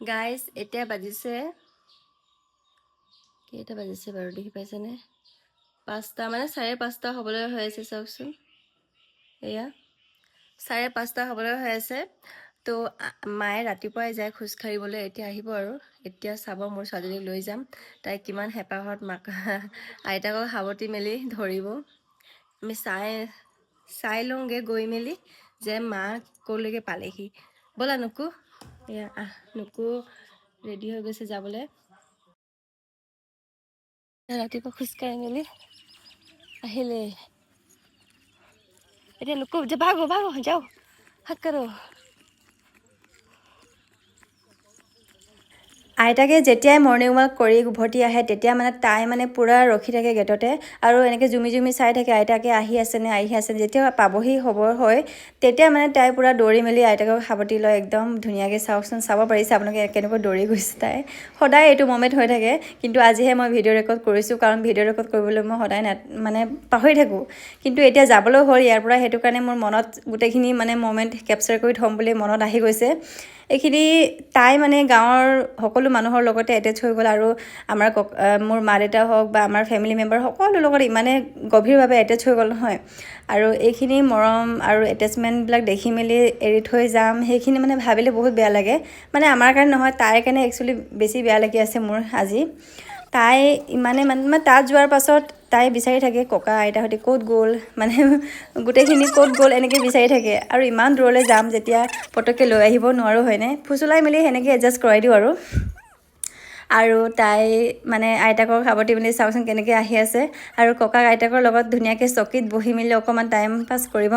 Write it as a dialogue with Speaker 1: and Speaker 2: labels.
Speaker 1: Guys, এতিয়া বাজিছে, কেইটা বাজিছে বাৰু দেখি পাইছেনে? 5টা, মানে 5:30 হ'বলৈ হৈ আছে। চাওকচোন, এয়া 5:30 হ'বলৈ হৈ আছে। তো মায়ে ৰাতিপুৱাই যায় খোজকাঢ়িবলৈ, এতিয়া আহিব আৰু এতিয়া চাব, মোৰ ছোৱালীজনীক লৈ যাম। তাই কিমান হেঁপাহত মাক আইতাকক সাৱটি মেলি ধৰিব। আমি চাই চাই লওঁগৈ গৈ মেলি যে মা ক'লৈকে পালেহি। ব'লা নুকু, এয়া আহ। নুকু ৰেডি হৈ গৈছে যাবলৈ। ৰাতিপুৱা খোজকাঢ়ি মেলি আহিলে। এতিয়া নুকু যে भागो भागो, जाओ, হাত करो।
Speaker 2: আইতাকে যেতিয়াই মৰ্ণিং ৱাক কৰি উভতি আহে, তেতিয়া মানে তাই মানে পূৰা ৰখি থাকে গেটতে আৰু এনেকৈ জুমি জুমি চাই থাকে, আইতাকে আহি আছেনে, আহি আছেনে। যেতিয়া পাবহি হ'ব হয়, তেতিয়া মানে তাই পূৰা দৌৰি মেলি আইতাকক সাৱটি লয় একদম ধুনীয়াকৈ। চাওকচোন, চাব পাৰিছে আপোনালোকে কেনেকৈ দৌৰি গৈছে তাই। সদায় এইটো মমেণ্ট হৈ থাকে, কিন্তু আজিহে মই ভিডিঅ' ৰেকৰ্ড কৰিছোঁ, কাৰণ ভিডিঅ' ৰেকৰ্ড কৰিবলৈ মই সদায় মানে পাহৰি থাকোঁ। কিন্তু এতিয়া যাবলৈ হ'ল ইয়াৰ পৰা, সেইটো কাৰণে মোৰ মনত গোটেইখিনি মানে মমেণ্ট কেপচাৰ কৰি থ'ম বুলি মনত আহি গৈছে এইখিনি। তাই মানে গাঁৱৰ সকলো মানুহৰ লগতে এটেচ হৈ গ'ল আৰু আমাৰ মোৰ মা দেউতা হওক বা আমাৰ ফেমিলি মেম্বাৰ সকলোৰ লগত ইমানে গভীৰভাৱে এটেচ হৈ গ'ল নহয়। আৰু এইখিনি মৰম আৰু এটেচমেণ্টবিলাক দেখি মেলি এৰি থৈ যাম, সেইখিনি মানে ভাবিলে বহুত বেয়া লাগে। মানে আমাৰ কাৰণে নহয়, তাইৰ কাৰণে একচুৱেলি বেছি বেয়া লাগি আছে মোৰ আজি। তাই ইমানে মানে তাত যোৱাৰ পাছত তাই বিচাৰি থাকে, ককা আইতাহঁতে ক'ত গ'ল, মানে গোটেইখিনি ক'ত গ'ল, এনেকৈ বিচাৰি থাকে। আৰু ইমান দূৰলৈ যাম যেতিয়া পটককৈ লৈ আহিব নোৱাৰোঁ, হয়নে? ফুচুলাই মেলি সেনেকৈ এডজাষ্ট কৰাই দিওঁ আৰু। আৰু তাই মানে আইতাকক সাৱটি মেলি চাওকচোন কেনেকৈ আহি আছে আৰু ককাক আইতাকৰ লগত ধুনীয়াকৈ চকীত বহি মেলি অকণমান টাইম পাছ কৰিব।